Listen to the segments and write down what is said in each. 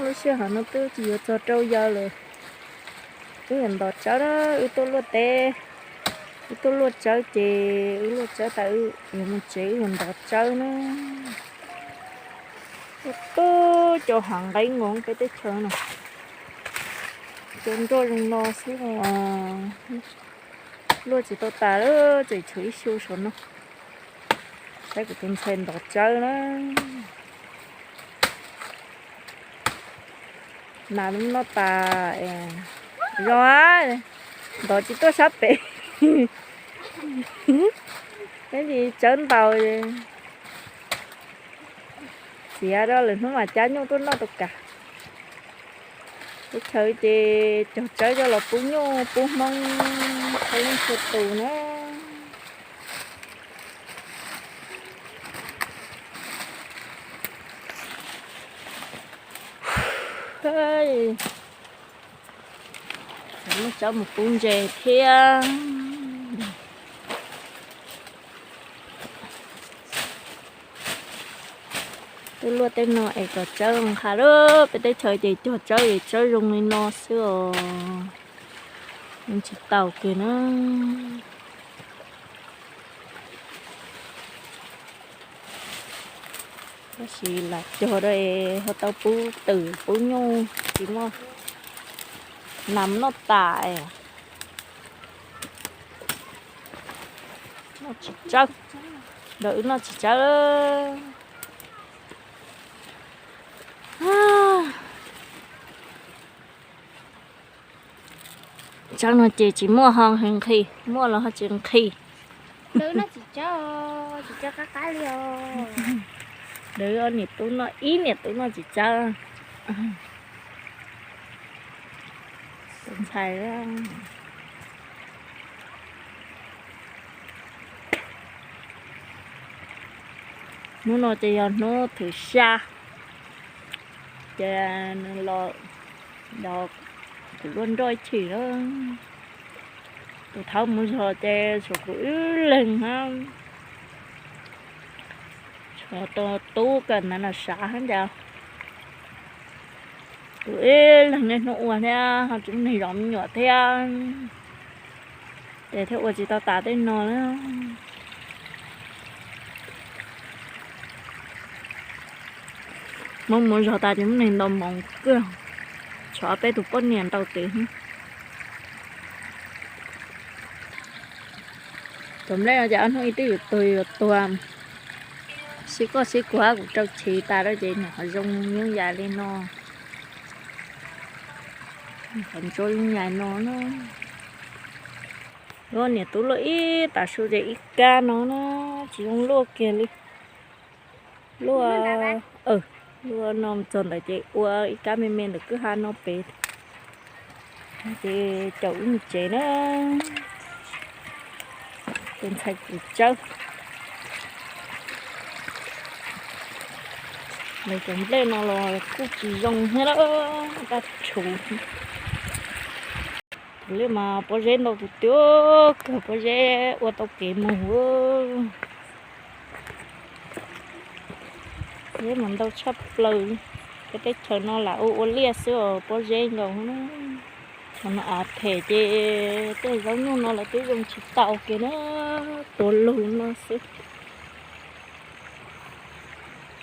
Lub sij hawm no twb tsis yuav txog rau yaws lawm, wb yuav ntov tsawb na, wb tuaj luaj teb, wb tuaj luaj tsawb ces wb luaj tsawb tas wb yuav mus tsev wb yuav ntov tsawb na. Tub cov hav nqeeb nkoos peb teb chaws no, cov nroj zoo no xwb, luaj tsis tau tas lawm, tseem tshuav ib xyu saum no. Saib kuv tus ntxhais ntov tsawb na. Nas noj tas, zoo, ntov tsis tuaj sab pem. Peb tsis tsawb ntaus, txiav rau lwm hnub mam cab nyuj tuaj noj tau kas. Teb chaws ces cog tsawb coj los pub nyuj pub hmoob, pub leej txhua tus na. Muab tsawb mus pub ntses thiab. Tuaj luaj tej no es kom tsawb nqha lawm, peb teb chaws ces cog tsawb es tsawb zoo li no xwb os. Yeej tsis tau kiag na. Tab sis lam cog rau es ho tau pub twm pub nyuj tsis muaj nas noj tas. Noj tsis tsawb, nrog wb noj tsis tsawb. Tsawb no ces tsis muaj ho nqhis, muaj los ho tsis nqhis. Lawv ob niam tub noj, ib niam tub noj tsis tsawb. Tus ntxhais, hnub no ces yog hnub thwm xya, ces nws los nrog kuv luaj nroj ib chim lawm. Tus thaud mus zog ces tshuav kuv ib leeg hab, tshuav tus tub kawm ntawv na sav hab ntag. Kuv ib leeg niaj hnub ua thiab ho tsis muaj neeg zov me nyuam thiab, ces thiaj ua tsis tau tas tej no na. Hmoob mus zog tas ces muaj neeg ntaus npoov kawg, tshuav peb tus poj niam ntaus tes. Cov nplej no ces ob hnub ib twb yuav tuag yuav tuag, sib koj sib kuag kuv rau chiv tas lawm ces nws ho zoo nyuj yais li no. Qhov ntsuab nyuj yais no na. Luaj niam tub luaj ib tav su ces ib kab no na, tsis zoo luaj kiag li. Luaj, luaj no txog ntawd ces ua ib kab me me ntawm kwj ha no pem, ces caum wb mus tsev na. Tus ntxhais kuv tsawb. Lawv cov nplej no los kuj tsis zoo thiab, daj tshuv. Tus liaj mas pob zeb ntau tiag tiag kawg, pob zeb ua tau kev mus. Zeb mas ntau tshaj plaws. Peb teb chaws no lam ua ua liaj xwb os, pob zeb nkaus. Thaum no av phem ces tej zaub nyuj no los twb zoo tsis tau kiag na, tuav lug no xwb.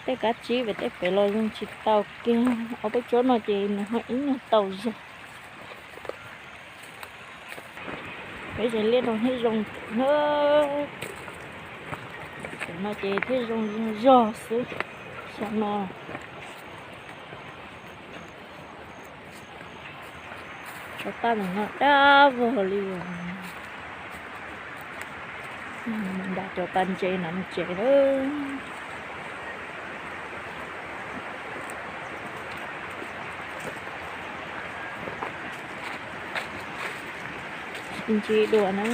Tej kab tsib pem tej pem los zoo tsis tau kiag, ob peb tsob no ces nws ho ib nyuag tau zog. Peb zej liaj no thiaj zoo na, no ces thiaj zoo zog xwb. Xyoo no tsov paj ntawm no dab vog li. Nram tsov paj ntses no mus tsev lawm. Sib ntsib dua na.